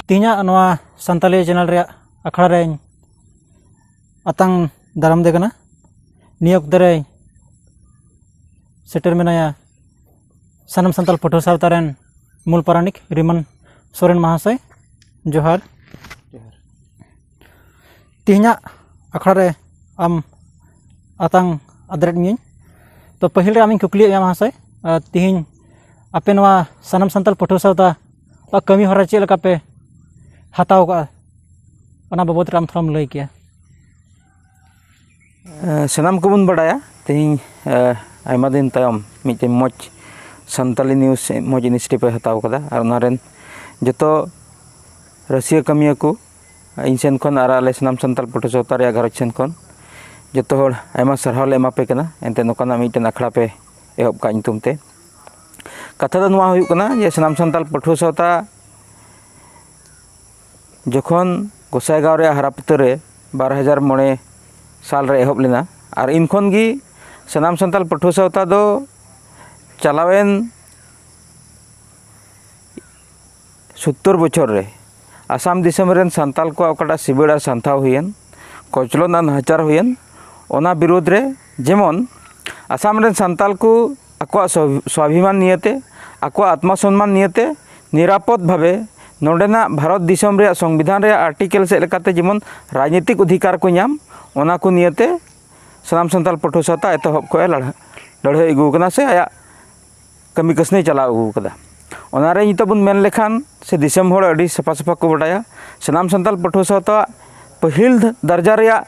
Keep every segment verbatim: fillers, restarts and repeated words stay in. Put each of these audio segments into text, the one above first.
ᱛᱮᱦᱮᱧᱟᱜ ᱱᱚᱣᱟ ᱥᱟᱱᱛᱟᱞᱤ ᱪᱮᱱᱮᱞ ᱨᱮᱭᱟᱜ ᱟᱠᱷᱲᱟ ᱨᱮᱧ ᱟᱛᱟᱝ ᱫᱟᱨᱟᱢ ᱫᱮ ᱠᱟᱱᱟ᱾ ᱱᱤᱭᱟᱹ ᱚᱠᱛᱮ ᱨᱮ ᱥᱮᱴᱮᱨ ᱢᱮᱱᱟᱭᱟ ᱥᱟᱱᱟᱢ ᱥᱟᱱᱛᱟᱲ ᱯᱟᱹᱴᱷᱩᱣᱟᱹ ᱥᱟᱶᱛᱟ ᱨᱮᱱ ᱢᱩᱞ ᱯᱟᱨᱟᱱᱤᱠ ᱨᱤᱢᱟᱱ ᱥᱚᱨᱮᱱ ᱢᱟᱦᱟᱥᱚᱭ᱾ ᱡᱚᱦᱟᱨ᱾ ᱡᱚᱦᱟᱨ᱾ ᱛᱮᱦᱮᱧᱟᱜ ᱟᱠᱷᱲᱟ ᱨᱮ ᱟᱢ ᱟᱛᱟᱝ ᱟᱫᱨᱮᱫ ᱢᱤᱭᱟᱹᱧ᱾ ᱛᱚ, ᱯᱟᱹᱦᱤᱞ ᱨᱮ ᱟᱢᱤᱧ ᱠᱩᱠᱞᱤᱭᱮᱫ ᱢᱮᱭᱟ ᱢᱟᱦᱟᱥᱚᱭ, ᱟᱨ ᱛᱮᱦᱮᱧ ᱟᱯᱮ ᱱᱚᱣᱟ ᱥᱟᱱᱟᱢ ᱥᱟᱱᱛᱟᱲ ᱯᱟᱹᱴᱷᱩᱣᱟᱹ ᱥᱟᱶᱛᱟ ᱟᱜ ᱠᱟᱹᱢᱤ ᱦᱚᱨᱟ ᱪᱮᱫ ᱞᱮᱠᱟ ᱯᱮ ᱦᱟᱛᱟᱣ ᱠᱟᱜᱼᱟ, ᱚᱱᱟ ᱵᱟᱵᱚᱫ ᱨᱮ ᱟᱢ ᱛᱷᱚᱲᱟᱢ ᱞᱟᱹᱭ ᱠᱮᱭᱟ? ᱮ, ᱥᱟᱱᱟᱢ ᱠᱚᱵᱚᱱ ᱵᱟᱰᱟᱭᱟ, ᱛᱮᱦᱮᱧ, ᱮ, ᱟᱭᱢᱟ ᱫᱤᱱ ᱛᱟᱭᱚᱢ ᱢᱤᱫᱴᱮᱱ ᱢᱚᱡᱽ ᱥᱟᱱᱛᱟᱞᱤ ᱱᱤᱭᱩᱡᱽ ᱢᱚᱡᱽ ᱤᱱᱤᱥᱤᱭᱮᱴᱤᱵᱷ ᱮ ᱦᱟᱛᱟᱣ ᱠᱟᱫᱟ᱾ ᱟᱨ ᱚᱱᱟ ᱨᱮᱱ ᱡᱚᱛᱚ ᱨᱟᱹᱥᱤᱭᱟᱹ ᱠᱟᱹᱢᱤᱭᱟᱹ ᱠᱚ, ᱤᱧ ᱥᱮᱱ ᱠᱷᱚᱱ ᱟᱨ ᱟᱞᱮ ᱥᱟᱱᱟᱢ ᱥᱟᱱᱛᱟᱲ ᱯᱟᱹᱴᱷᱩᱣᱟᱹ ᱥᱟᱶᱛᱟ ᱨᱮᱭᱟᱜ ᱜᱷᱟᱨᱚᱸᱡᱽ ᱥᱮᱱ ᱠᱷᱚᱱ ᱡᱚᱛᱚ ᱦᱚᱲ ᱟᱭᱢᱟ ᱥᱟᱨᱦᱟᱣ ᱞᱮ ᱮᱢᱟ ᱯᱮ ᱠᱟᱱᱟ᱾ ᱮᱱᱛᱮ, ᱱᱚᱝᱠᱟᱱᱟᱜ ᱢᱤᱫᱴᱮᱱ ᱟᱠᱷᱲᱟ ᱯᱮ ᱮᱦᱚᱵ ᱠᱟᱜ ᱧᱩᱛᱩᱢ ᱛᱮ᱾ ᱠᱟᱛᱷᱟ ᱫᱚ ᱱᱚᱣᱟ ᱦᱩᱭᱩᱜ ᱠᱟᱱᱟ ᱡᱮ ᱥᱟᱱᱟᱢ ᱥᱟᱱᱛᱟᱲ ᱯᱟᱹᱴᱷᱩᱣᱟᱹ ᱥᱟᱶᱛᱟ ᱡᱚᱠᱷᱚᱱ ᱜᱚᱸᱥᱟᱭᱜᱟᱸᱣ ᱨᱮᱭᱟᱜ ᱦᱟᱨᱟᱯᱤᱛᱟᱹ ᱨᱮ ᱵᱟᱨ ᱦᱟᱡᱟᱨ ᱢᱚᱬᱮ ᱥᱟᱞ ᱨᱮ ᱮᱦᱚᱵ ᱞᱮᱱᱟ, ᱟᱨ ᱤᱱ ᱠᱷᱚᱱ ᱜᱮ ᱥᱟᱱᱟᱢ ᱥᱟᱱᱛᱟᱲ ᱯᱟᱹᱴᱷᱩᱣᱟᱹ ᱥᱟᱶᱛᱟ ᱫᱚ ᱪᱟᱞᱟᱣᱮᱱ ᱥᱳᱛᱛᱳᱨ ᱵᱚᱪᱷᱚᱨ ᱨᱮ ᱟᱥᱟᱢ ᱫᱤᱥᱚᱢ ᱨᱮᱱ ᱥᱟᱱᱛᱟᱞ ᱠᱚᱣᱟᱜ ᱚᱠᱟᱴᱟᱜ ᱥᱤᱵᱟᱹᱲ ᱟᱨ ᱥᱟᱱᱛᱷᱟᱣ ᱦᱩᱭᱮᱱ, ᱠᱚᱪᱞᱚᱱ ᱟᱨ ᱱᱟᱦᱟᱪᱟᱨ ᱦᱩᱭᱮᱱ, ᱚᱱᱟ ᱵᱤᱨᱩᱫᱽ ᱨᱮ ᱡᱮᱢᱚᱱ ᱟᱥᱟᱢ ᱨᱮᱱ ᱥᱟᱱᱛᱟᱞ ᱠᱚ ᱟᱠᱚᱣᱟᱜ ᱥᱣᱟᱵᱷᱤ-, ᱥᱣᱟᱵᱷᱤᱢᱟᱱ ᱱᱤᱭᱮᱛᱮ, ᱟᱠᱚᱣᱟᱜ ᱟᱛᱢᱟ ᱥᱚᱱᱢᱟᱱ ᱱᱤᱭᱮᱛᱮ ᱱᱤᱨᱟᱯᱚᱫ ᱵᱷᱟᱵᱮ ᱱᱚᱰᱮᱱᱟᱜ ᱵᱷᱟᱨᱚᱛ ᱫᱤᱥᱚᱢ ᱨᱮᱭᱟᱜ ᱥᱚᱝᱵᱤᱫᱷᱟᱱ ᱨᱮᱭᱟᱜ ᱟᱨᱴᱤᱠᱮᱞ ᱥᱮᱫ ᱞᱮᱠᱟᱛᱮ ᱡᱮᱢᱚᱱ ᱨᱟᱡᱽᱱᱤᱛᱤᱠ ᱚᱫᱷᱤᱠᱟᱨ ᱠᱚ ᱧᱟᱢ, ᱚᱱᱟ ᱠᱚ ᱱᱤᱭᱮᱛᱮ ᱥᱟᱱᱟᱢ ᱥᱟᱱᱛᱟᱲ ᱯᱟᱹᱴᱷᱩᱣᱟᱹ ᱥᱟᱶᱛᱟ ᱮᱛᱚᱦᱚᱵ ᱠᱷᱚᱱ ᱮ ᱞᱟᱲ-, ᱞᱟᱹᱲᱦᱟᱹᱭ ᱟᱹᱜᱩ ᱟᱠᱟᱱᱟ ᱥᱮ ᱟᱭᱟᱜ ᱠᱟᱹᱢᱤ ᱠᱟᱹᱥᱱᱤ ᱪᱟᱞᱟᱣ ᱟᱹᱜᱩ ᱟᱠᱟᱫᱟ᱾ ᱚᱱᱟᱨᱮ ᱱᱤᱛᱚᱜ ᱵᱚᱱ ᱢᱮᱱ ᱞᱮᱠᱷᱟᱱ ᱥᱮ ᱫᱤᱥᱚᱢ ᱦᱚᱲ ᱟᱹᱰᱤ ᱥᱟᱯᱷᱟ ᱥᱟᱯᱷᱟ ᱠᱚ ᱵᱟᱰᱟᱭᱟ, ᱥᱟᱱᱟᱢ ᱥᱟᱱᱛᱟᱲ ᱯᱟᱹᱴᱷᱩᱣᱟᱹ ᱥᱟᱶᱛᱟ ᱯᱟᱹᱦᱤᱞ ᱫᱟᱨᱡᱟ ᱨᱮᱭᱟᱜ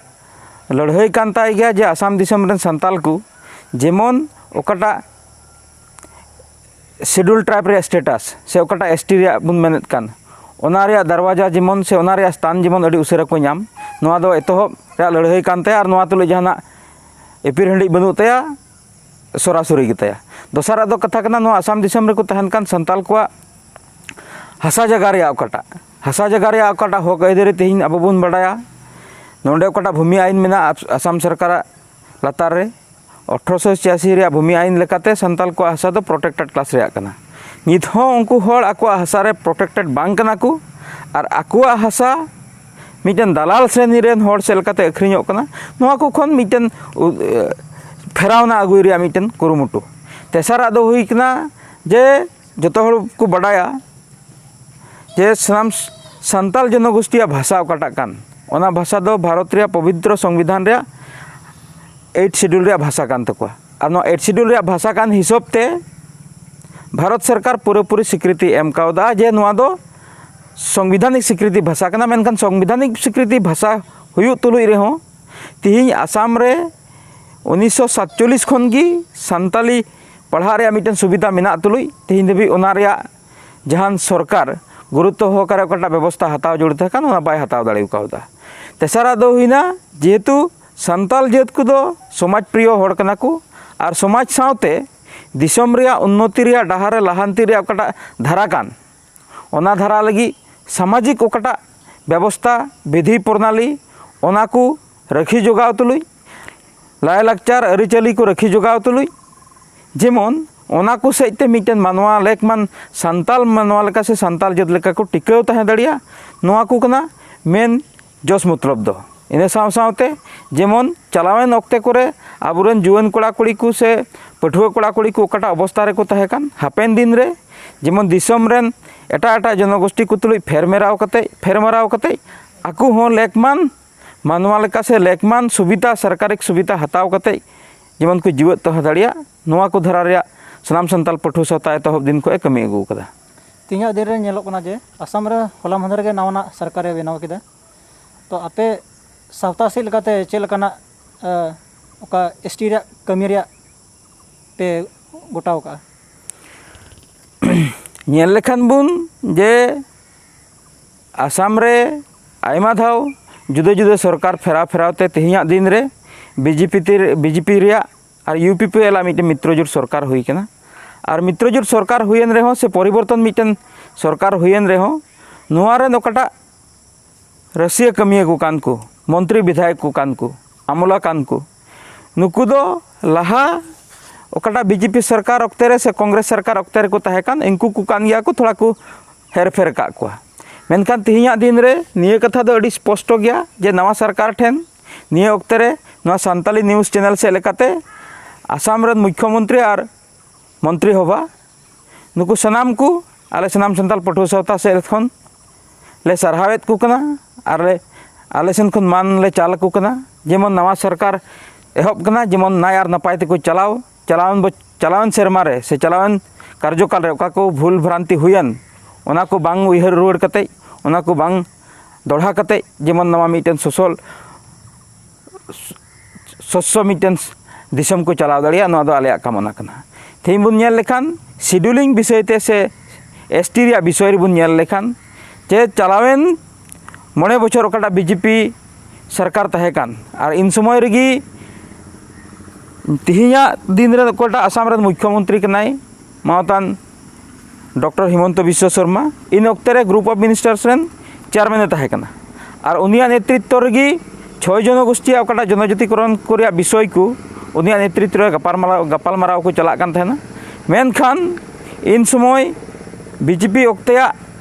ᱞᱟᱹᱲᱦᱟᱹᱭ ᱠᱟᱱ ᱛᱟᱭ ᱜᱮᱭᱟ ᱡᱮ ᱟᱥᱟᱢ ᱫᱤᱥᱚᱢ ᱨᱮᱱ ᱥᱟᱱᱛᱟᱞ ᱠᱚ ᱡᱮᱢᱚᱱ ᱚᱠᱟᱴᱟᱜ ᱥᱤᱰᱩᱞ ᱴᱨᱟᱭᱤᱵᱽ ᱨᱮᱭᱟᱜ ᱥᱴᱮᱴᱟᱥ ᱥᱮ ᱚᱠᱟᱴᱟᱜ ᱮᱥ ᱴᱤ ᱨᱮᱭᱟᱜ ᱵᱚᱱ ᱢᱮᱱᱮᱫ ᱠᱟᱱ, ᱚᱱᱟ ᱨᱮᱭᱟᱜ ᱫᱟᱨᱣᱟᱡᱟ ᱡᱮᱢᱚᱱ ᱥᱮ ᱚᱱᱟ ᱨᱮᱭᱟᱜ ᱥᱛᱷᱟᱱ ᱡᱮᱢᱚᱱ ᱟᱹᱰᱤ ᱩᱥᱟᱹᱨᱟ ᱠᱚ ᱧᱟᱢ, ᱱᱚᱣᱟ ᱫᱚ ᱮᱛᱚᱦᱚᱵ ᱨᱮᱭᱟᱜ ᱞᱟᱹᱲᱦᱟᱹᱭ ᱠᱟᱱ ᱛᱟᱭᱟ ᱟᱨ ᱱᱚᱣᱟ ᱛᱩᱞᱩᱡ ᱡᱟᱦᱟᱱᱟᱜ ᱮᱯᱤᱨ ᱦᱟᱺᱰᱤᱡ ᱵᱟᱹᱱᱩᱜ ᱛᱟᱭᱟ, ᱥᱚᱨᱟᱥᱚᱨᱤ ᱜᱮᱛᱟᱭᱟ᱾ ᱫᱚᱥᱟᱨᱟᱜ ᱫᱚ ᱠᱟᱛᱷᱟ ᱠᱟᱱᱟ, ᱱᱚᱣᱟ ᱟᱥᱟᱢ ᱫᱤᱥᱚᱢ ᱨᱮᱠᱚ ᱛᱟᱦᱮᱱ ᱠᱟᱱ ᱥᱟᱱᱛᱟᱞ ᱠᱚᱣᱟᱜ ᱦᱟᱥᱟ ᱡᱟᱭᱜᱟ ᱨᱮᱭᱟᱜ ᱚᱠᱟᱴᱟᱜ, ᱦᱟᱥᱟ ᱡᱟᱭᱜᱟ ᱨᱮᱭᱟᱜ ᱚᱠᱟᱴᱟᱜ ᱦᱚᱠ ᱟᱹᱭᱫᱟᱹᱨᱤ ᱛᱮᱦᱮᱧ ᱟᱵᱚ ᱵᱚᱱ ᱵᱟᱰᱟᱭᱟ, ᱱᱚᱰᱮ ᱚᱠᱟᱴᱟᱜ ᱵᱷᱩᱢᱤ ᱟᱭᱤᱱ ᱢᱮᱱᱟᱜᱼᱟ ᱟᱥ-, ᱟᱥᱟᱢ ᱥᱚᱨᱠᱟᱨᱟᱜ ᱞᱟᱛᱟᱨ ᱨᱮ, ᱟᱴᱷᱨᱚᱥᱚ ᱪᱷᱤᱭᱟᱥᱤ ᱨᱮᱭᱟᱜ ᱵᱷᱩᱢᱤ ᱟᱭᱤᱱ ᱞᱮᱠᱟᱛᱮ ᱥᱟᱱᱛᱟᱞ ᱠᱚᱣᱟᱜ ᱦᱟᱥᱟ ᱫᱚ ᱯᱨᱚᱴᱮᱠᱴᱮᱰ ᱠᱞᱟᱥ ᱨᱮᱭᱟᱜ ᱠᱟᱱᱟ᱾ ᱱᱤᱛ ᱦᱚᱸ ᱩᱱᱠᱩ ᱦᱚᱲ ᱟᱠᱚᱣᱟᱜ ᱦᱟᱥᱟ ᱨᱮ ᱯᱨᱚᱴᱮᱠᱴᱮᱰ ᱵᱟᱝ ᱠᱟᱱᱟ ᱠᱚ, ᱟᱨ ᱟᱠᱚᱣᱟᱜ ᱦᱟᱥᱟ ᱢᱤᱫᱴᱮᱱ ᱫᱟᱞᱟᱞ ᱥᱨᱮᱱᱤ ᱨᱮᱱ ᱦᱚᱲ ᱥᱮᱫ ᱞᱮᱠᱟᱛᱮ ᱟᱹᱠᱷᱨᱤᱧᱚᱜ ᱠᱟᱱᱟ, ᱱᱚᱣᱟ ᱠᱚ ᱠᱷᱚᱱ ᱢᱤᱫᱴᱮᱱ ᱩ-, ᱮ, ᱯᱷᱮᱨᱟᱣᱱᱟ ᱟᱹᱜᱩᱭ ᱨᱮᱭᱟᱜ ᱢᱤᱫᱴᱮᱱ ᱠᱩᱨᱩᱢᱩᱴᱩ᱾ ᱛᱮᱥᱟᱨᱟᱜ ᱫᱚ ᱦᱩᱭ ᱠᱟᱱᱟ ᱡᱮ ᱡᱚᱛᱚ ᱦᱚᱲ ᱠᱚ ᱵᱟᱰᱟᱭᱟ ᱡᱮ ᱥᱟᱱᱟᱢ ᱥᱟᱱᱛᱟᱞ ᱡᱚᱱᱚᱜᱳᱥᱴᱤᱭᱟᱜ ᱵᱷᱟᱥᱟ ᱚᱠᱟᱴᱟᱜ ᱠᱟᱱ, ᱚᱱᱟ ᱵᱷᱟᱥᱟ ᱫᱚ ᱵᱷᱟᱨᱚᱛ ᱨᱮᱭᱟᱜ ᱯᱚᱵᱤᱛᱨᱚ ᱥᱚᱝᱵᱤᱫᱷᱟᱱ ᱨᱮᱭᱟᱜ ᱮᱭᱤᱴ ᱥᱤᱰᱩᱞ ᱨᱮᱭᱟᱜ ᱵᱷᱟᱥᱟ ᱠᱟᱱ ᱛᱟᱠᱚᱣᱟ᱾ ᱟᱨ ᱱᱚᱣᱟ ᱮᱭᱤᱴ ᱥᱤᱰᱩᱞ ᱨᱮᱭᱟᱜ ᱵᱷᱟᱥᱟ ᱠᱟᱱ ᱦᱤᱥᱟᱹᱵ ᱛᱮ ᱵᱷᱟᱨᱚᱛ ᱥᱚᱨᱠᱟᱨ ᱯᱩᱨᱟᱹᱯᱩᱨᱤ ᱥᱤᱠᱨᱤᱛᱤ ᱮᱢ ᱠᱟᱣᱫᱟ ᱡᱮ ᱱᱚᱣᱟ ᱫᱚ ᱥᱚᱝᱵᱤᱫᱷᱟᱱᱤᱠ ᱥᱤᱠᱨᱤᱛᱤ ᱵᱷᱟᱥᱟ ᱠᱟᱱᱟ᱾ ᱢᱮᱱᱠᱷᱟᱱ ᱥᱚᱝᱵᱤᱫᱷᱟᱱᱤᱠ ᱥᱤᱠᱨᱤᱛᱤ ᱵᱷᱟᱥᱟ ᱦᱩᱭᱩᱜ ᱛᱩᱞᱩᱡ ᱨᱮᱦᱚᱸ ᱛᱮᱦᱮᱧ ᱟᱥᱟᱢ ᱨᱮ ᱩᱱᱤᱥᱥᱚ ᱥᱟᱛᱪᱚᱞᱞᱤᱥ ᱠᱷᱚᱱ ᱜᱮ ᱥᱟᱱᱛᱟᱞᱤ ᱯᱟᱲᱦᱟᱜ ᱨᱮᱭᱟᱜ ᱢᱤᱫᱴᱮᱱ ᱥᱩᱵᱤᱫᱷᱟ ᱢᱮᱱᱟᱜ ᱛᱩᱞᱩᱡ ᱛᱮᱦᱮᱧ ᱫᱷᱟᱹᱵᱤᱡ ᱚᱱᱟ ᱨᱮᱭᱟᱜ ᱡᱟᱦᱟᱱ ᱥᱚᱨᱠᱟᱨ ᱜᱩᱨᱩᱛᱛᱚ ᱥᱚᱦᱚᱠᱟᱨᱮ ᱚᱠᱟᱴᱟᱜ ᱵᱮᱵᱚᱥᱛᱷᱟ ᱦᱟᱛᱟᱣ ᱡᱟᱹᱨᱩᱲ ᱛᱟᱦᱮᱸ ᱠᱟᱱ, ᱚᱱᱟ ᱵᱟᱭ ᱦᱟᱛᱟᱣ ᱫᱟᱲᱮ ᱠᱟᱣᱫᱟ᱾ ᱛᱮᱥᱟᱨᱟᱜ ᱫᱚ ᱦᱩᱭᱱᱟ, ᱡᱮᱦᱮᱛᱩ ᱥᱟᱱᱛᱟᱞ ᱡᱟᱹᱛ ᱠᱚᱫᱚ ᱥᱚᱢᱟᱡᱽ ᱯᱨᱤᱭᱚ ᱦᱚᱲ ᱠᱟᱱᱟ ᱠᱚ ᱟᱨ ᱥᱚᱢᱟᱡᱽ ᱥᱟᱶᱛᱮ ᱫᱤᱥᱚᱢ ᱨᱮᱭᱟᱜ ᱩᱱᱱᱚᱛᱤ ᱨᱮᱭᱟᱜ ᱰᱟᱦᱟᱨ ᱨᱮ ᱞᱟᱦᱟᱱᱛᱤ ᱨᱮᱭᱟᱜ ᱚᱠᱟᱴᱟᱜ ᱫᱷᱟᱨᱟ ᱠᱟᱱ, ᱚᱱᱟ ᱫᱷᱟᱨᱟ ᱞᱟᱹᱜᱤᱫ ᱥᱟᱢᱟᱡᱤᱠ ᱚᱠᱟᱴᱟᱜ ᱵᱮᱵᱚᱥᱛᱷᱟ, ᱵᱤᱫᱷᱤ ᱯᱨᱚᱱᱟᱞᱤ, ᱚᱱᱟ ᱠᱚ ᱨᱟᱹᱠᱷᱤ ᱡᱚᱜᱟᱣ ᱛᱩᱞᱩᱡ, ᱞᱟᱭᱼᱞᱟᱠᱪᱟᱨ ᱟᱹᱨᱤᱪᱟᱹᱞᱤ ᱠᱚ ᱨᱟᱹᱠᱷᱤ ᱡᱚᱜᱟᱣ ᱛᱩᱞᱩᱡ, ᱡᱮᱢᱚᱱ ᱚᱱᱟ ᱠᱚ ᱥᱮᱫ ᱛᱮ ᱢᱤᱫᱴᱮᱱ ᱢᱟᱱᱣᱟ ᱞᱮᱠᱢᱟᱱ ᱥᱟᱱᱛᱟᱞ ᱢᱟᱱᱣᱟ ᱞᱮᱠᱟ ᱥᱮ ᱥᱟᱱᱛᱟᱞ ᱡᱟᱹᱛ ᱞᱮᱠᱟ ᱠᱚ ᱴᱤᱠᱟᱹᱣ ᱛᱟᱦᱮᱸ ᱫᱟᱲᱮᱭᱟᱜ, ᱱᱚᱣᱟ ᱠᱚ ᱠᱟᱱᱟ ᱢᱮᱱ ᱡᱚᱥ ᱢᱚᱛᱞᱚᱵ ᱫᱚ᱾ ᱤᱱᱟᱹ ᱥᱟᱶ ᱥᱟᱶᱛᱮ ᱡᱮᱢᱚᱱ ᱪᱟᱞᱟᱣᱮᱱ ᱚᱠᱛᱮ ᱠᱚᱨᱮ ᱟᱵᱚᱨᱮᱱ ᱡᱩᱣᱟᱹᱱ ᱠᱚᱲᱟ ᱠᱩᱲᱤ ᱠᱚ ᱥᱮ ᱯᱟᱹᱴᱷᱩᱣᱟᱹ ᱠᱚᱲᱟ ᱠᱩᱲᱤ ᱠᱚ ᱚᱠᱟᱴᱟᱜ ᱚᱵᱚᱥᱛᱟ ᱨᱮᱠᱚ ᱛᱟᱦᱮᱸ ᱠᱟᱱ, ᱦᱟᱯᱮᱱ ᱫᱤᱱ ᱨᱮ ᱡᱮᱢᱚᱱ ᱫᱤᱥᱚᱢ ᱨᱮᱱ ᱮᱴᱟᱜ ᱮᱴᱟᱜ ᱡᱚᱱᱚᱜᱳᱥᱴᱤ ᱠᱚ ᱛᱩᱞᱩᱡ ᱯᱷᱮᱨ ᱢᱮᱨᱟᱣ ᱠᱟᱛᱮ, ᱯᱷᱮᱨ ᱢᱟᱨᱟᱣ ᱠᱟᱛᱮ ᱟᱠᱚ ᱦᱚᱸ ᱞᱮᱠᱢᱟᱱ ᱢᱟᱱᱣᱟ ᱞᱮᱠᱟ ᱥᱮ ᱞᱮᱠᱢᱟᱱ ᱥᱩᱵᱤᱫᱷᱟ, ᱥᱚᱨᱠᱟᱨᱤ ᱥᱩᱵᱤᱫᱷᱟ ᱦᱟᱛᱟᱣ ᱠᱟᱛᱮ ᱡᱮᱢᱚᱱ ᱠᱚ ᱡᱤᱣᱮᱫ ᱫᱚᱦᱚ ᱫᱟᱲᱮᱭᱟᱜ, ᱱᱚᱣᱟ ᱠᱚ ᱫᱷᱟᱨᱟ ᱨᱮᱭᱟᱜ ᱥᱟᱱᱟᱢ ᱥᱟᱱᱛᱟᱞ ᱯᱟᱹᱴᱷᱩᱣᱟᱹ ᱥᱟᱶᱛᱟ ᱮᱛᱚᱦᱚᱵ ᱫᱤᱱ ᱠᱷᱚᱱ ᱮ ᱠᱟᱹᱢᱤ ᱟᱹᱜᱩ ᱟᱠᱟᱫᱟ᱾ ᱛᱮᱦᱮᱧᱟᱜ ᱫᱤᱱ ᱨᱮ ᱧᱮᱞᱚᱜ ᱠᱟᱱᱟ ᱡᱮ ᱟᱥᱟᱢ ᱨᱮ ᱦᱚᱞᱟ ᱢᱟᱦᱫᱮᱨ ᱜᱮ ᱱᱟᱣᱟᱱᱟᱜ ᱥᱚᱨᱠᱟᱨᱮ ᱵᱮᱱᱟᱣ ᱠᱮᱫᱟ᱾ ᱛᱚ ᱟᱯᱮ ᱥᱟᱶᱛᱟ ᱥᱮᱫ ᱞᱮᱠᱟᱛᱮ ᱪᱮᱫ ᱞᱮᱠᱟᱱᱟᱜ, ᱮ, ᱚᱠᱟ ᱮᱥ ᱴᱤ ᱨᱮᱭᱟᱜ ᱠᱟᱹᱢᱤ ᱨᱮᱭᱟᱜ ᱯᱮ ᱜᱚᱴᱟᱣ ᱠᱟᱜᱼᱟ? ᱧᱮᱞ ᱞᱮᱠᱷᱟᱱ ᱵᱚᱱ ᱡᱮ ᱟᱥᱟᱢ ᱨᱮ ᱟᱭᱢᱟ ᱫᱷᱟᱣ ᱡᱩᱫᱟᱹ ᱡᱩᱫᱟᱹ ᱥᱚᱨᱠᱟᱨ ᱯᱷᱮᱨᱟᱣ ᱯᱷᱮᱨᱟᱣ ᱛᱮ ᱛᱮᱦᱮᱧᱟᱜ ᱫᱤᱱ ᱨᱮ ᱵᱤ ᱡᱮ ᱯᱤ ᱛᱮ, ᱵᱤ ᱡᱮ ᱯᱤ ᱨᱮᱭᱟᱜ ᱟᱨ ᱭᱩ ᱯᱤ ᱯᱤ ᱮᱞ ᱟᱜ ᱢᱤᱫᱴᱮᱱ ᱢᱤᱛᱨᱚ ᱡᱳᱴ ᱥᱚᱨᱠᱟᱨ ᱦᱩᱭ ᱠᱟᱱᱟ᱾ ᱟᱨ ᱢᱤᱛᱨᱚ ᱡᱳᱴ ᱥᱚᱨᱠᱟᱨ ᱦᱩᱭᱮᱱ ᱨᱮᱦᱚᱸ ᱥᱮ ᱯᱚᱨᱤᱵᱚᱨᱛᱚᱱ ᱢᱤᱫᱴᱮᱱ ᱥᱚᱨᱠᱟᱨ ᱦᱩᱭᱮᱱ ᱨᱮᱦᱚᱸ, ᱱᱚᱣᱟ ᱨᱮᱱ ᱚᱠᱟᱴᱟᱜ ᱨᱟᱹᱥᱤᱭᱟᱹ ᱠᱟᱹᱢᱤᱭᱟᱹ ᱠᱚ ᱠᱟᱱ ᱠᱚ, ᱢᱚᱱᱛᱨᱤ ᱵᱤᱫᱷᱟᱭᱚᱠ ᱠᱚ ᱠᱟᱱ ᱠᱚ, ᱟᱢᱚᱞᱟ ᱠᱟᱱ ᱠᱚ, ᱱᱩᱠᱩ ᱫᱚ ᱞᱟᱦᱟ ᱚᱠᱟᱴᱟᱜ ᱵᱤ ᱡᱮ ᱯᱤ ᱥᱚᱨᱠᱟᱨ ᱚᱠᱛᱮ ᱨᱮ ᱥᱮ ᱠᱚᱝᱜᱨᱮᱥ ᱥᱚᱨᱠᱟᱨ ᱚᱠᱛᱮ ᱨᱮᱠᱚ ᱛᱟᱦᱮᱸ ᱠᱟᱱ, ᱩᱱᱠᱩ ᱠᱚ ᱠᱟᱱ ᱜᱮᱭᱟ ᱠᱚ, ᱛᱷᱚᱲᱟ ᱠᱚ ᱦᱮᱨᱯᱷᱮᱨ ᱟᱠᱟᱫ ᱠᱚᱣᱟ᱾ ᱢᱮᱱᱠᱷᱟᱱ ᱛᱮᱦᱮᱧᱟᱜ ᱫᱤᱱ ᱨᱮ ᱱᱤᱭᱟᱹ ᱠᱟᱛᱷᱟ ᱫᱚ ᱟᱹᱰᱤ ᱥᱯᱚᱥᱴᱚ ᱜᱮᱭᱟ ᱡᱮ ᱱᱟᱣᱟ ᱥᱚᱨᱠᱟᱨ ᱴᱷᱮᱱ ᱱᱤᱭᱟᱹ ᱚᱠᱛᱮ ᱨᱮ ᱱᱚᱣᱟ ᱥᱟᱱᱛᱟᱞᱤ ᱱᱤᱭᱩᱡᱽ ᱪᱮᱱᱮᱞ ᱥᱮᱫ ᱞᱮᱠᱟᱛᱮ ᱟᱥᱟᱢ ᱨᱮᱱ ᱢᱩᱠᱷᱭᱚᱢᱚᱱᱛᱨᱤ ᱟᱨ ᱢᱚᱱᱛᱨᱤ ᱦᱚᱵᱷᱟ, ᱱᱩᱠᱩ ᱥᱟᱱᱟᱢ ᱠᱚ ᱟᱞᱮ ᱥᱟᱱᱟᱢ ᱥᱟᱱᱛᱟᱲ ᱯᱟᱹᱴᱷᱩᱣᱟᱹ ᱥᱟᱶᱛᱟ ᱥᱮᱫ ᱠᱷᱚᱱ ᱞᱮ ᱥᱟᱨᱦᱟᱣᱮᱫ ᱠᱚ ᱠᱟᱱᱟ ᱟᱨ ᱞᱮ, ᱟᱞᱮ ᱥᱮᱱ ᱠᱷᱚᱱ ᱢᱟᱱ ᱞᱮ ᱪᱟᱞ ᱟᱠᱚ ᱠᱟᱱᱟ᱾ ᱡᱮᱢᱚᱱ ᱱᱟᱣᱟ ᱥᱚᱨᱠᱟᱨ ᱮᱦᱚᱵ ᱠᱟᱱᱟ, ᱡᱮᱢᱚᱱ ᱱᱟᱭ ᱟᱨ ᱱᱟᱯᱟᱭ ᱛᱮᱠᱚ ᱪᱟᱞᱟᱣ, ᱪᱟᱞᱟᱣᱮᱱ ᱵᱚ-, ᱪᱟᱞᱟᱣᱮᱱ ᱥᱮᱨᱢᱟ ᱨᱮ ᱥᱮ ᱪᱟᱞᱟᱣᱮᱱ ᱠᱟᱨᱡᱚᱠᱟᱞ ᱨᱮ ᱚᱠᱟ ᱠᱚ ᱵᱷᱩᱞ ᱵᱷᱨᱟᱱᱛᱤ ᱦᱩᱭᱮᱱ, ᱚᱱᱟ ᱠᱚ ᱵᱟᱝ ᱩᱭᱦᱟᱹᱨ ᱨᱩᱣᱟᱹᱲ ᱠᱟᱛᱮ, ᱚᱱᱟ ᱠᱚ ᱵᱟᱝ ᱫᱚᱲᱦᱟ ᱠᱟᱛᱮ, ᱡᱮᱢᱚᱱ ᱱᱟᱣᱟ ᱢᱤᱫᱴᱮᱱ ᱥᱚᱥᱚᱞ ᱥᱚᱪᱪᱷᱚ ᱢᱤᱫᱴᱮᱱ ᱫᱤᱥᱚᱢ ᱠᱚ ᱪᱟᱞᱟᱣ ᱫᱟᱲᱮᱭᱟᱜ, ᱱᱚᱣᱟ ᱫᱚ ᱟᱞᱮᱭᱟᱜ ᱠᱟᱢᱚᱱᱟ ᱠᱟᱱᱟ᱾ ᱛᱮᱦᱮᱧ ᱵᱚᱱ ᱧᱮᱞ ᱞᱮᱠᱷᱟᱱ scheduling ᱵᱤᱥᱚᱭ ᱛᱮ ᱥᱮ S T ᱨᱮᱭᱟᱜ ᱵᱤᱥᱚᱭ ᱨᱮᱵᱚᱱ ᱧᱮᱞ ᱞᱮᱠᱷᱟᱱ ᱡᱮ ᱪᱟᱞᱟᱣᱮᱱ ᱢᱚᱬᱮ ᱵᱚᱪᱷᱚᱨ ᱚᱠᱟᱴᱟᱜ B J P ᱥᱚᱨᱠᱟᱨ ᱛᱟᱦᱮᱸ ᱠᱟᱱ, ᱟᱨ ᱤᱱ ᱥᱚᱢᱚᱭ ᱨᱮᱜᱮ ᱛᱮᱦᱮᱧᱟᱜ ᱫᱤᱱ ᱨᱮ ᱚᱠᱚᱭᱴᱟᱜ ᱟᱥᱟᱢ ᱨᱮᱱ ᱢᱩᱠᱷᱭᱚᱢᱚᱱᱛᱨᱤ ᱠᱟᱱᱟᱭ, ᱢᱟᱱᱚᱛᱟᱱ ᱰᱚᱠᱴᱚᱨ ᱦᱤᱢᱚᱱᱛᱚ ᱵᱤᱥᱥᱚ ᱥᱚᱨᱢᱟ, ᱤᱱ ᱚᱠᱛᱮ ᱨᱮ group of ministers ᱨᱮᱱ ᱪᱮᱭᱟᱨᱢᱮᱱ ᱮ ᱛᱟᱦᱮᱸ ᱠᱟᱱᱟ᱾ ᱟᱨ ᱩᱱᱤᱭᱟᱜ ᱱᱮᱛᱨᱤᱛᱛᱚ ᱨᱮᱜᱮ ᱪᱷᱚᱭ ᱡᱚᱱᱚᱜᱳᱥᱴᱤᱭᱟᱜ ᱚᱠᱟᱴᱟᱜ ᱡᱚᱱᱚᱡᱟᱹᱛᱤᱠᱚᱨᱚᱱ ᱠᱚ ᱨᱮᱭᱟᱜ ᱵᱤᱥᱚᱭ ᱠᱚ ᱩᱱᱤᱭᱟᱜ ᱱᱮᱛᱨᱤᱛᱛᱚ ᱨᱮ ᱜᱟᱯᱟᱞᱢᱟᱨᱟᱣ, ᱜᱟᱯᱟᱞᱢᱟᱨᱟᱣ ᱠᱚ ᱪᱟᱞᱟᱜ ᱠᱟᱱ ᱛᱟᱦᱮᱱᱟ᱾ ᱢᱮᱱᱠᱷᱟᱱ ᱤᱱ ᱥᱚᱢᱚᱭ B J P ᱚᱠᱛᱮᱭᱟᱜ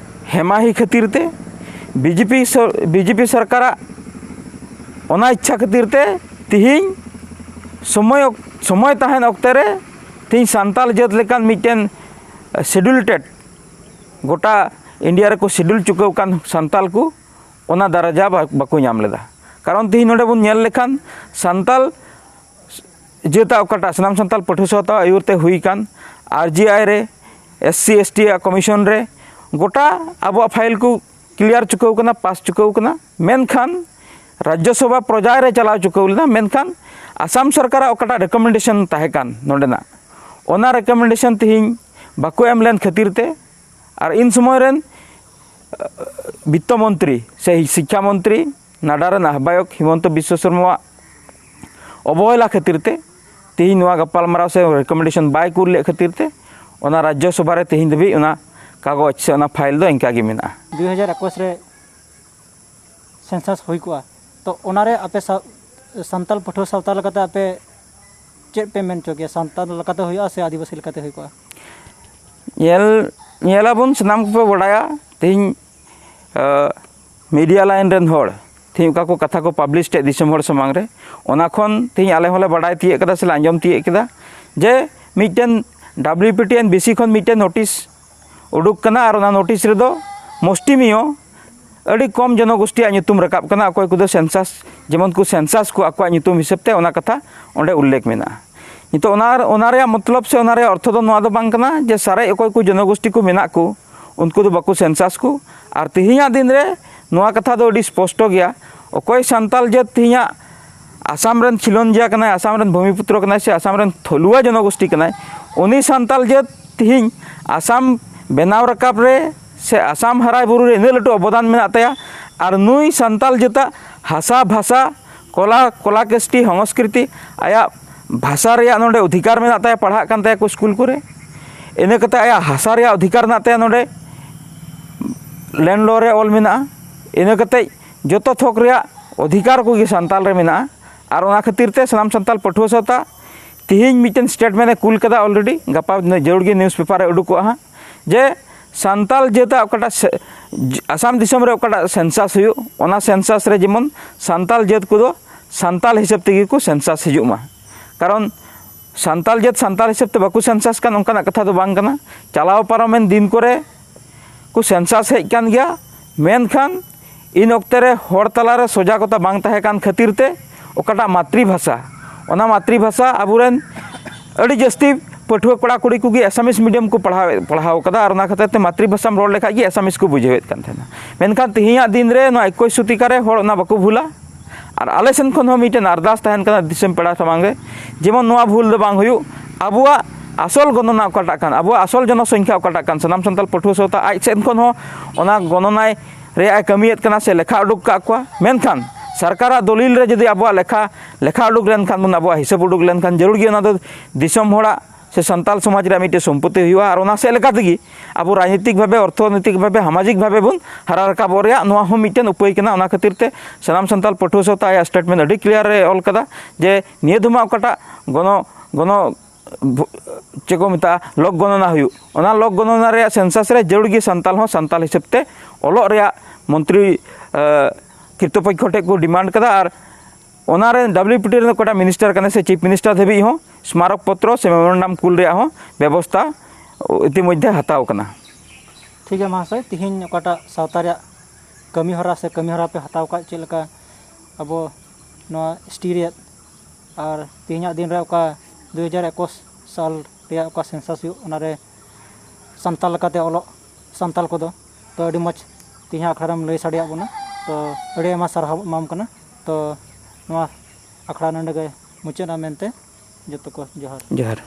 ᱦᱮᱢᱟᱦᱤ ᱠᱷᱟᱹᱛᱤᱨ ᱛᱮ, B J P ᱥᱚᱨ-, B J P ᱥᱚᱨᱠᱟᱨᱟᱜ ᱚᱱᱟ ᱤᱪᱪᱷᱟ ᱠᱷᱟᱹᱛᱤᱨ ᱛᱮ ᱛᱤᱦᱤᱧ ᱥᱚᱢᱚᱭ ᱚᱠ-, ᱥᱚᱢᱚᱭ ᱛᱟᱦᱮᱱ ᱚᱠᱛᱮ ᱨᱮ ᱛᱤᱦᱤᱧ ᱥᱟᱱᱛᱟᱞ ᱡᱟᱹᱛ ᱞᱮᱠᱟᱱ ᱢᱤᱫᱴᱮᱱ scheduledᱮᱰ, ᱜᱚᱴᱟ ᱤᱱᱰᱤᱭᱟ ᱨᱮᱠᱚ schedule ᱪᱩᱠᱟᱹᱣ ᱟᱠᱟᱱ ᱥᱟᱱᱛᱟᱞ ᱠᱚ ᱚᱱᱟ ᱫᱟᱨᱟᱡᱟ ᱵᱟ-, ᱵᱟᱠᱚ ᱧᱟᱢ ᱞᱮᱫᱟ᱾ ᱠᱟᱨᱚᱱ ᱛᱤᱦᱤᱧ ᱱᱚᱰᱮ ᱵᱚᱱ ᱧᱮᱞ ᱞᱮᱠᱷᱟᱱ ᱥᱟᱱᱛᱟᱞ ᱡᱟᱹᱛᱟᱜ ᱚᱠᱟᱴᱟᱜ ᱥᱟᱱᱟᱢ ᱥᱟᱱᱛᱟᱞ ᱯᱟᱹᱴᱷᱩᱣᱟᱹ ᱥᱟᱶᱛᱟ ᱟᱹᱭᱩᱨ ᱛᱮ ᱦᱩᱭ ᱟᱠᱟᱱ R G I ᱨᱮ, S C S T ᱟᱜ commission ᱨᱮ ᱜᱚᱴᱟ ᱟᱵᱚᱣᱟᱜ file ᱠᱚ clear ᱪᱩᱠᱟᱹᱣ ᱠᱟᱱᱟ, ᱯᱟᱥ ᱪᱩᱠᱟᱹᱣ ᱠᱟᱱᱟ᱾ ᱢᱮᱱᱠᱷᱟᱱ ᱨᱟᱡᱽᱡᱚ ᱥᱚᱵᱷᱟ ᱯᱨᱚᱡᱟᱭ ᱨᱮ ᱪᱟᱞᱟᱣ ᱪᱩᱠᱟᱹᱣ ᱞᱮᱱᱟ, ᱢᱮᱱᱠᱷᱟᱱ ᱟᱥᱟᱢ ᱥᱚᱨᱠᱟᱨᱟᱜ ᱚᱠᱟᱴᱟᱜ recommendation ᱛᱟᱦᱮᱸ ᱠᱟᱱ ᱱᱚᱰᱮᱱᱟᱜ, ᱚᱱᱟ recommendation ᱛᱮᱦᱮᱧ ᱵᱟᱠᱚ ᱮᱢ ᱞᱮᱱ ᱠᱷᱟᱹᱛᱤᱨ ᱛᱮ ᱟᱨ ᱤᱱ ᱥᱚᱢᱚᱭ ᱨᱮᱱ, ᱟᱸ, ᱵᱤᱛᱛᱚ ᱢᱚᱱᱛᱨᱤ ᱥᱮ ᱥᱤᱠᱠᱷᱟ ᱢᱚᱱᱛᱨᱤ ᱱᱟᱰᱟ ᱨᱮᱱ ᱟᱦᱵᱟᱭᱚᱠ ᱦᱤᱢᱚᱱᱛᱚ ᱵᱤᱥᱥᱚ ᱥᱚᱨᱢᱟᱣᱟᱜ ᱚᱵᱚᱦᱮᱞᱟ ᱠᱷᱟᱹᱛᱤᱨ ᱛᱮ ᱛᱮᱦᱮᱧ ᱱᱚᱣᱟ ᱜᱟᱯᱟᱞᱢᱟᱨᱟᱣ ᱥᱮ recommendation ᱵᱟᱭ ᱠᱩᱞ ᱞᱮᱫ ᱠᱷᱟᱹᱛᱤᱨ ᱛᱮ ᱚᱱᱟ ᱨᱟᱡᱽᱡᱚ ᱥᱚᱵᱷᱟ ᱨᱮ ᱛᱮᱦᱮᱧ ᱫᱷᱟᱹᱵᱤᱡ ᱚᱱᱟ ᱠᱟᱜᱚᱡᱽ ᱥᱮ ᱚᱱᱟ file ᱫᱚ ᱤᱱᱠᱟ ᱜᱮ ᱢᱮᱱᱟᱜᱼᱟ᱾ ᱫᱩᱭ ᱦᱟᱡᱟᱨ ᱮᱠᱩᱥ ᱨᱮ census ᱦᱩᱭ ᱠᱚᱜᱼᱟ, ᱛᱚ ᱚᱱᱟᱨᱮ ᱟᱯᱮ ᱥᱟ-, ᱥᱟᱱᱛᱟᱲ ᱯᱟᱹᱴᱷᱩᱣᱟᱹ ᱥᱟᱶᱛᱟ ᱞᱮᱠᱟᱛᱮ ᱟᱯᱮ ᱪᱮᱫ ᱯᱮ ᱢᱮᱱ ᱦᱚᱪᱚ ᱠᱮᱭᱟ? ᱥᱟᱱᱛᱟᱲ ᱞᱮᱠᱟᱛᱮ ᱦᱩᱭᱩᱜᱼᱟ ᱥᱮ ᱟᱹᱫᱤᱵᱟᱹᱥᱤ ᱞᱮᱠᱟᱛᱮ ᱦᱩᱭ ᱠᱚᱜᱼᱟ? ᱧᱮᱞ, ᱧᱮᱞᱟᱵᱚᱱ, ᱥᱟᱱᱟᱢ ᱠᱚᱯᱮ ᱵᱟᱰᱟᱭᱟ, ᱛᱮᱦᱮᱧ ᱢᱤᱰᱤᱭᱟ ᱞᱟᱭᱤᱱ ᱨᱮᱱ ᱦᱚᱲ ᱛᱮᱦᱮᱧ ᱚᱠᱟ ᱠᱚ ᱠᱟᱛᱷᱟ ᱠᱚ ᱯᱟᱵᱽᱞᱤᱥ ᱮᱫ ᱫᱤᱥᱚᱢ ᱦᱚᱲ ᱥᱟᱢᱟᱝ ᱨᱮ, ᱚᱱᱟ ᱠᱷᱚᱱ ᱛᱮᱦᱮᱧ ᱟᱞᱮ ᱦᱚᱸᱞᱮ ᱵᱟᱰᱟᱭ ᱛᱤᱭᱳᱜ ᱠᱮᱫᱟ ᱥᱮᱞᱮ ᱟᱸᱡᱚᱢ ᱛᱤᱭᱳᱜ ᱠᱮᱫᱟ ᱡᱮ ᱢᱤᱫᱴᱮᱱ W P T N B C ᱠᱷᱚᱱ ᱢᱤᱫᱴᱮᱱ ᱱᱳᱴᱤᱥ ᱩᱰᱩᱠ ᱠᱟᱱᱟ᱾ ᱟᱨ ᱚᱱᱟ ᱱᱳᱴᱤᱥ ᱨᱮᱫᱚ ᱢᱩᱥᱴᱤᱢᱤᱭᱚ ᱟᱹᱰᱤ ᱠᱚᱢ ᱡᱚᱱᱚᱜᱳᱥᱴᱤᱭᱟᱜ ᱧᱩᱛᱩᱢ ᱨᱟᱠᱟᱵ ᱠᱟᱱᱟ᱾ ᱚᱠᱚᱭ ᱠᱚᱫᱚ ᱥᱮᱱᱥᱟᱥ, ᱡᱮᱢᱚᱱ ᱠᱚ ᱥᱮᱱᱥᱟᱥ ᱠᱚ ᱟᱠᱚᱣᱟᱜ ᱧᱩᱛᱩᱢ ᱦᱤᱥᱟᱹᱵ ᱛᱮ, ᱚᱱᱟ ᱠᱟᱛᱷᱟ ᱚᱸᱰᱮ ᱩᱞᱞᱮᱠᱷ ᱢᱮᱱᱟᱜᱼᱟ᱾ ᱱᱤᱛᱚᱜ ᱚᱱᱟ, ᱚᱱᱟ ᱨᱮᱭᱟᱜ ᱢᱚᱛᱞᱚᱵ ᱥᱮ ᱚᱱᱟ ᱨᱮᱭᱟᱜ ᱚᱨᱛᱷᱚ ᱫᱚ ᱱᱚᱣᱟ ᱫᱚ ᱵᱟᱝ ᱠᱟᱱᱟ ᱡᱮ ᱥᱟᱨᱮᱡ ᱚᱠᱚᱭ ᱠᱚ ᱡᱚᱱᱚᱜᱳᱥᱴᱤ ᱠᱚ ᱢᱮᱱᱟᱜ ᱠᱚ, ᱩᱱᱠᱩ ᱫᱚ ᱵᱟᱠᱚ ᱥᱮᱱᱥᱟᱥ ᱠᱚ᱾ ᱟᱨ ᱛᱮᱦᱮᱧᱟᱜ ᱫᱤᱱ ᱨᱮ ᱱᱚᱣᱟ ᱠᱟᱛᱷᱟ ᱫᱚ ᱟᱹᱰᱤ ᱥᱯᱚᱥᱴᱚ ᱜᱮᱭᱟ, ᱚᱠᱚᱭ ᱥᱟᱱᱛᱟᱞ ᱡᱟᱹᱛ ᱛᱮᱦᱮᱧᱟᱜ ᱟᱥᱟᱢ ᱨᱮᱱ ᱠᱷᱤᱞᱚᱱᱡᱤᱭᱟ ᱠᱟᱱᱟᱭ, ᱟᱥᱟᱢ ᱨᱮᱱ ᱵᱷᱩᱢᱤᱯᱩᱛᱨᱚ ᱠᱟᱱᱟᱭ, ᱥᱮ ᱟᱥᱟᱢ ᱨᱮᱱ ᱛᱷᱚᱞᱩᱣᱟ ᱡᱚᱱᱚᱜᱳᱥᱴᱤ ᱠᱟᱱᱟᱭ, ᱩᱱᱤ ᱥᱟᱱᱛᱟᱞ ᱡᱟᱹᱛ ᱛᱮᱦᱮᱧ ᱟᱥᱟᱢ ᱵᱮᱱᱟᱣ ᱨᱟᱠᱟᱵ ᱨᱮ ᱥᱮ ᱟᱥᱟᱢ ᱦᱟᱨᱟᱭ ᱵᱩᱨᱩ ᱨᱮ ᱤᱱᱟᱹᱜ ᱞᱟᱹᱴᱩ ᱚᱵᱚᱫᱟᱱ ᱢᱮᱱᱟᱜ ᱛᱟᱭᱟ᱾ ᱟᱨ ᱱᱩᱭ ᱥᱟᱱᱛᱟᱞ ᱡᱟᱹᱛᱟᱜ ᱦᱟᱥᱟ ᱵᱷᱟᱥᱟ, ᱠᱚᱞᱟ, ᱠᱚᱞᱟ ᱠᱨᱤᱥᱴᱤ, ᱥᱚᱝᱥᱠᱨᱤᱛᱤ, ᱟᱭᱟᱜ ᱵᱷᱟᱥᱟ ᱨᱮᱭᱟᱜ ᱱᱚᱰᱮ ᱚᱫᱷᱤᱠᱟᱨ ᱢᱮᱱᱟᱜ ᱛᱟᱭᱟ, ᱯᱟᱲᱦᱟᱜ ᱠᱟᱱ ᱛᱟᱭᱟ ᱠᱚ ᱥᱠᱩᱞ ᱠᱚᱨᱮ᱾ ᱤᱱᱟᱹ ᱠᱟᱛᱮ ᱟᱭᱟᱜ ᱦᱟᱥᱟ ᱨᱮᱭᱟᱜ ᱚᱫᱷᱤᱠᱟᱨ ᱢᱮᱱᱟᱜ ᱛᱟᱭᱟ, ᱱᱚᱰᱮ ᱞᱮᱱᱰ ᱞᱚ ᱨᱮ ᱚᱞ ᱢᱮᱱᱟᱜᱼᱟ᱾ ᱤᱱᱟᱹ ᱠᱟᱛᱮ ᱡᱚᱛᱚ ᱛᱷᱚᱠ ᱨᱮᱭᱟᱜ ᱚᱫᱷᱤᱠᱟᱨ ᱠᱚᱜᱮ ᱥᱟᱱᱛᱟᱞ ᱨᱮ ᱢᱮᱱᱟᱜᱼᱟ᱾ ᱟᱨ ᱚᱱᱟ ᱠᱷᱟᱹᱛᱤᱨ ᱛᱮ ᱥᱟᱱᱟᱢ ᱥᱟᱱᱛᱟᱞ ᱯᱟᱹᱴᱷᱩᱣᱟᱹ ᱥᱟᱶᱛᱟ ᱛᱮᱦᱮᱧ ᱢᱤᱫᱴᱮᱱ ᱥᱴᱮᱴᱢᱮᱱᱴ ᱮ ᱠᱩᱞ ᱠᱟᱫᱟ ᱚᱞᱨᱮᱰᱤ, ᱜᱟᱯᱟ ᱡᱟᱹᱨᱩᱲ ᱜᱮ ᱱᱤᱭᱩᱡᱽ ᱯᱮᱯᱟᱨ ᱨᱮ ᱩᱰᱩᱠᱚᱜᱼᱟ ᱦᱟᱸᱜ, ᱡᱮ ᱥᱟᱱᱛᱟᱞ ᱡᱟᱹᱛᱟᱜ ᱚᱠᱟᱴᱟᱜ ᱥᱮ-, ᱟᱥᱟᱢ ᱫᱤᱥᱚᱢ ᱨᱮ ᱚᱠᱟᱴᱟᱜ ᱥᱮᱱᱥᱟᱥ ᱦᱩᱭᱩᱜ, ᱚᱱᱟ ᱥᱮᱱᱥᱟᱥ ᱨᱮ ᱡᱮᱢᱚᱱ ᱥᱟᱱᱛᱟᱞ ᱡᱟᱹᱛ ᱠᱚᱫᱚ ᱥᱟᱱᱛᱟᱞ ᱦᱤᱥᱟᱹᱵ ᱛᱮᱜᱮ ᱠᱚ ᱥᱮᱱᱥᱟᱥ ᱦᱤᱡᱩᱜ ᱢᱟ᱾ ᱠᱟᱨᱚᱱ ᱥᱟᱱᱛᱟᱞ ᱡᱟᱹᱛ ᱥᱟᱱᱛᱟᱞ ᱦᱤᱥᱟᱹᱵ ᱛᱮ ᱵᱟᱠᱚ ᱥᱮᱱᱥᱟᱥ ᱠᱟᱱ, ᱚᱱᱠᱟᱱᱟᱜ ᱠᱟᱛᱷᱟ ᱫᱚ ᱵᱟᱝ ᱠᱟᱱᱟ᱾ ᱪᱟᱞᱟᱣ ᱯᱟᱨᱚᱢᱮᱱ ᱫᱤᱱ ᱠᱚᱨᱮ ᱠᱚ ᱥᱮᱱᱥᱟᱥ ᱦᱮᱡ ᱠᱟᱱ ᱜᱮᱭᱟ, ᱢᱮᱱᱠᱷᱟᱱ ᱤᱱ ᱚᱠᱛᱮ ᱨᱮ ᱦᱚᱲ ᱛᱟᱞᱟᱨᱮ ᱥᱚᱡᱟᱜᱚᱛᱟ ᱵᱟᱝ ᱛᱟᱦᱮᱸ ᱠᱟᱱ ᱠᱷᱟᱹᱛᱤᱨ ᱛᱮ ᱚᱠᱟᱴᱟᱜ ᱢᱟᱛᱨᱤ ᱵᱷᱟᱥᱟ, ᱚᱱᱟ ᱢᱟᱛᱨᱤ ᱵᱷᱟᱥᱟ ᱟᱵᱚᱨᱮᱱ ᱟᱹᱰᱤ ᱡᱟᱹᱥᱛᱤ ᱯᱟᱹᱴᱷᱩᱣᱟᱹ ᱠᱚᱲᱟ ᱠᱩᱲᱤ ᱠᱚᱜᱮ ᱟᱥᱟᱢᱤᱥ ᱢᱤᱰᱤᱭᱟᱢ ᱠᱚ ᱯᱟᱲᱦᱟᱣᱮᱫ, ᱯᱟᱲᱦᱟᱣ ᱠᱟᱫᱟ᱾ ᱟᱨ ᱚᱱᱟ ᱠᱷᱟᱹᱛᱤᱨ ᱛᱮ ᱢᱟᱛᱨᱤ ᱵᱷᱟᱥᱟᱢ ᱨᱚᱲ ᱞᱮᱠᱷᱟᱡ ᱜᱮ ᱟᱥᱟᱢᱤᱥ ᱠᱚ ᱵᱩᱡᱷᱟᱹᱣᱮᱫ ᱠᱟᱱ ᱛᱟᱦᱮᱱᱟ᱾ ᱢᱮᱱᱠᱷᱟᱱ ᱛᱮᱦᱮᱧᱟᱜ ᱫᱤᱱ ᱨᱮ ᱱᱚᱣᱟ ᱮᱠᱚᱭᱥᱚ ᱴᱤᱠᱟ ᱨᱮ ᱦᱚᱲ ᱚᱱᱟ ᱵᱟᱠᱚ ᱵᱷᱩᱞᱟ᱾ ᱟᱨ ᱟᱞᱮ ᱥᱮᱱ ᱠᱷᱚᱱ ᱦᱚᱸ ᱢᱤᱫᱴᱮᱱ ᱟᱨᱫᱟᱥ ᱛᱟᱦᱮᱱ ᱠᱟᱱᱟ ᱫᱤᱥᱚᱢ ᱯᱮᱲᱟ ᱥᱟᱢᱟᱝ ᱨᱮ, ᱡᱮᱢᱚᱱ ᱱᱚᱣᱟ ᱵᱷᱩᱞ ᱫᱚ ᱵᱟᱝ ᱦᱩᱭᱩᱜ᱾ ᱟᱵᱚᱣᱟᱜ ᱟᱥᱚᱞ ᱜᱚᱱᱚᱱᱟ ᱚᱠᱟᱴᱟᱜ ᱠᱟᱱ, ᱟᱵᱚᱣᱟᱜ ᱟᱥᱚᱞ ᱡᱚᱱᱚᱥᱚᱝᱠᱷᱟ ᱚᱠᱟᱴᱟᱜ ᱠᱟᱱ, ᱥᱟᱱᱟᱢ ᱥᱟᱱᱛᱟᱲ ᱯᱟᱹᱴᱷᱩᱣᱟᱹ ᱥᱟᱶᱛᱟ ᱟᱡ ᱥᱮᱫ ᱠᱷᱚᱱ ᱦᱚᱸ ᱚᱱᱟ ᱜᱚᱱᱚᱱᱟᱭ ᱨᱮᱭᱟᱜ ᱮ ᱠᱟᱹᱢᱤᱭᱮᱫ ᱠᱟᱱᱟ ᱥᱮ ᱞᱮᱠᱷᱟ ᱩᱰᱩᱠ ᱠᱟᱜ ᱠᱚᱣᱟ᱾ ᱢᱮᱱᱠᱷᱟᱱ ᱥᱚᱨᱠᱟᱨᱟᱜ ᱫᱚᱞᱤᱞ ᱨᱮ ᱡᱩᱫᱤ ᱟᱵᱚᱣᱟᱜ ᱞᱮᱠᱷᱟ, ᱞᱮᱠᱷᱟ ᱩᱰᱩᱠ ᱞᱮᱱᱠᱷᱟᱱ ᱵᱚᱱ, ᱟᱵᱚᱣᱟᱜ ᱦᱤᱥᱟᱹᱵ ᱩᱰᱩᱠ ᱞᱮᱱᱠᱷᱟᱱ, ᱡᱟᱹᱨᱩᱲ ᱜᱮ ᱚᱱᱟ ᱫᱚ ᱫᱤᱥᱚᱢ ᱦᱚᱲᱟᱜ ᱥᱮ ᱥᱟᱱᱛᱟᱞ ᱥᱚᱢᱟᱡᱽ ᱨᱮᱭᱟᱜ ᱢᱤᱫᱴᱮᱱ ᱥᱚᱢᱯᱚᱛᱤ ᱦᱩᱭᱩᱜᱼᱟ᱾ ᱟᱨ ᱚᱱᱟ ᱥᱮᱫ ᱞᱮᱠᱟ ᱛᱮᱜᱮ ᱟᱵᱚ ᱨᱟᱡᱽᱱᱤᱛᱤᱠ ᱵᱷᱟᱵᱮ, ᱚᱨᱛᱷᱚᱱᱳᱭᱛᱤᱠ ᱵᱷᱟᱵᱮ, ᱥᱟᱢᱟᱡᱤᱠ ᱵᱷᱟᱵᱮ ᱵᱚᱱ ᱦᱟᱨᱟ ᱨᱟᱠᱟᱵᱚᱜ ᱨᱮᱭᱟᱜ ᱱᱚᱣᱟ ᱦᱚᱸ ᱢᱤᱫᱴᱮᱱ ᱩᱯᱟᱹᱭ ᱠᱟᱱᱟ᱾ ᱚᱱᱟ ᱠᱷᱟᱹᱛᱤᱨ ᱛᱮ ᱥᱟᱱᱟᱢ ᱥᱟᱱᱛᱟᱞ ᱯᱟᱹᱴᱷᱩᱣᱟᱹ ᱥᱟᱶᱛᱟ ᱟᱭᱟᱜ ᱥᱴᱮᱴᱢᱮᱱᱴ ᱟᱹᱰᱤ ᱠᱞᱤᱭᱟᱨ ᱨᱮ ᱚᱞ ᱠᱟᱫᱟ ᱡᱮ ᱱᱤᱭᱟᱹ ᱫᱷᱚᱢᱟ ᱚᱠᱟᱴᱟᱜ ᱜᱚᱱᱚ, ᱜᱚᱱᱚ ᱵᱷᱩ- ᱪᱮᱫ ᱠᱚ ᱢᱮᱛᱟᱜᱼᱟ, ᱞᱳᱠ ᱜᱚᱱᱚᱱᱟ ᱦᱩᱭᱩᱜ, ᱚᱱᱟ ᱞᱳᱠ ᱜᱚᱱᱚᱱᱟ ᱨᱮᱭᱟᱜ ᱥᱮᱱᱥᱟᱥ ᱨᱮ ᱡᱟᱹᱨᱩᱲ ᱜᱮ ᱥᱟᱱᱛᱟᱞ ᱦᱚᱸ ᱥᱟᱱᱛᱟᱞ ᱦᱤᱥᱟᱹᱵ ᱛᱮ ᱚᱞᱚᱜ ᱨᱮᱭᱟᱜ ᱢᱚᱱᱛᱨᱤ ᱠᱤᱨᱛᱚᱯᱚᱠᱠᱷᱚ ᱴᱷᱮᱱ ᱠᱚ ᱰᱤᱢᱟᱱᱰ ᱠᱟᱫᱟ᱾ ᱟᱨ ᱚᱱᱟ ᱨᱮ ᱰᱟᱵᱞᱤᱭᱩᱯᱤᱴᱤ ᱨᱮᱱ ᱚᱠᱟᱴᱟᱜ ᱢᱤᱱᱤᱥᱴᱟᱨ ᱠᱟᱱᱟᱭ ᱥᱮ ᱪᱤᱯ ᱢᱤᱱᱤᱥᱴᱟᱨ ᱫᱷᱟᱹᱵᱤᱡ ᱦᱚᱸ ᱥᱢᱟᱨᱚᱠ ᱯᱚᱛᱨᱚ ᱥᱮ ᱢᱮᱢᱳᱨᱮᱱᱰᱟᱢ ᱠᱩᱞ ᱨᱮᱭᱟᱜ ᱦᱚᱸ ᱵᱮᱵᱚᱥᱛᱷᱟ ᱤᱛᱤᱢᱚᱫᱽᱫᱷᱮ ᱦᱟᱛᱟᱣ ᱠᱟᱱᱟ᱾ ᱴᱷᱤᱠ ᱜᱮᱭᱟ ᱢᱟᱦᱟᱥᱚᱭ, ᱛᱮᱦᱮᱧ ᱚᱠᱟᱴᱟᱜ ᱥᱟᱶᱛᱟ ᱨᱮᱭᱟᱜ ᱠᱟᱹᱢᱤ ᱦᱚᱨᱟ ᱥᱮ ᱠᱟᱹᱢᱤ ᱦᱚᱨᱟ ᱯᱮ ᱦᱟᱛᱟᱣ ᱟᱠᱟᱫ, ᱪᱮᱫ ᱞᱮᱠᱟ ᱟᱵᱚ ᱱᱚᱣᱟ ᱮᱥ ᱴᱤ ᱨᱮᱭᱟᱜ ᱟᱨ ᱛᱮᱦᱮᱧᱟᱜ ᱫᱤᱱ ᱨᱮ ᱚᱠᱟ ᱫᱩ ᱦᱟᱡᱟᱨ ᱮᱠᱩᱥ ᱥᱟᱞ ᱨᱮᱭᱟᱜ ᱚᱠᱟ ᱥᱮᱱᱥᱟᱥ ᱦᱩᱭᱩᱜ, ᱚᱱᱟᱨᱮ ᱥᱟᱱᱛᱟᱲ ᱞᱮᱠᱟᱛᱮ ᱚᱞᱚᱜ ᱥᱟᱱᱛᱟᱲ ᱠᱚᱫᱚ, ᱛᱚ ᱟᱹᱰᱤ ᱢᱚᱡᱽ ᱛᱮᱦᱮᱧᱟᱜ ᱟᱠᱷᱲᱟ ᱨᱮᱢ ᱞᱟᱹᱭ ᱥᱟᱰᱮᱭᱟᱜ ᱵᱚᱱᱟ᱾ ᱛᱚ ᱟᱹᱰᱤ ᱟᱭᱢᱟ ᱥᱟᱨᱦᱟᱣ ᱮᱢᱟᱢ ᱠᱟᱱᱟ᱾ ᱛᱚ ᱱᱚᱣᱟ ᱟᱠᱷᱲᱟ ᱱᱚᱰᱮ ᱜᱮ ᱢᱩᱪᱟᱹᱫ ᱮᱱᱟ ᱢᱮᱱᱛᱮ ᱡᱚᱛᱚ ᱠᱚ ᱡᱚᱦᱟᱨ᱾ ᱡᱚᱦᱟᱨ᱾